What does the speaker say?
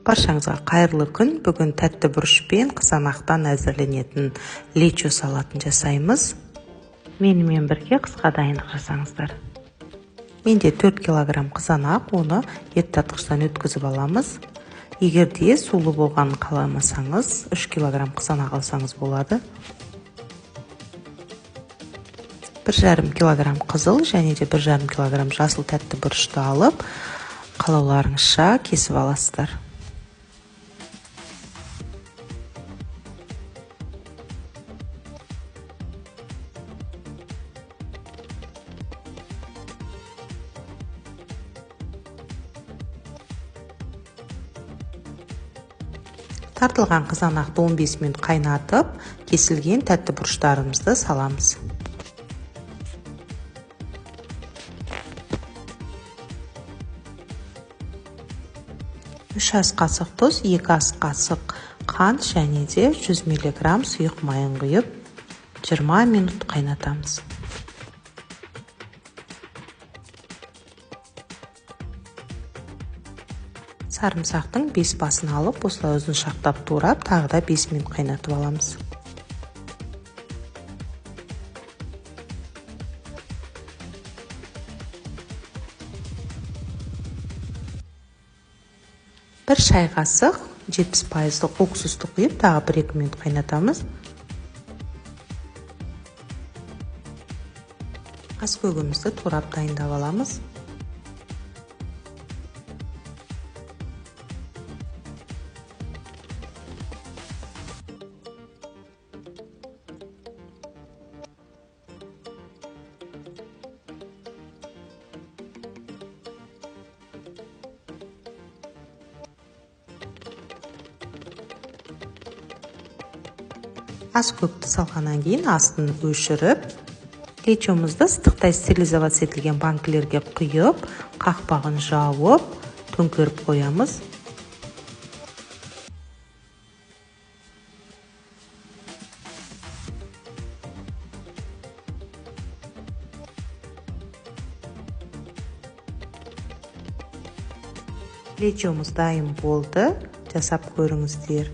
Баршаңызға қайырлы күн. Бүгін тәтті бұрыш пен қызанақтан әзірленетін лечо салатын жасаймыз. Менімен бірге қысқа дайындық жасаңыздар. Менде 4 килограмм қызанақ, оны ет тартқыштан өткізіп аламыз. Егер де сулы болғанын қаламасаңыз, 3 килограмм қызанақ алсаңыз болады. 1,5 килограмм қызыл және де 1,5 килограмм жасыл тәтті бұрышты алып, қалауларыңызша кесіп аласыздар. Тартылған қызанақты 15 минут қайнатып, кесілген тәтті бұрыштарымызды саламыз. 3 ас қасық тұз, 2 ас қасық қант және де 100 миллиграмм сұйық майын құйып, 20 минут қайнатамыз. Сарымсақтың 5 басын алып, осылай ұзыншақтап турап, тағы да 5 минут қайнатып аламыз. Бір шай қасық 70% уксусты құйып, тағы 1-2 минут қайнатамыз. Ас көгімізді турап дайындап аламыз. Ас көкті салғаннан кейін астын өшіріп, лечомызды ыстықтай стерилизоваться етілген банкілерге құйып, қақпағын жауып, төңкеріп қоямыз. Лечомыз дайын болды. Жасап көріңіздер.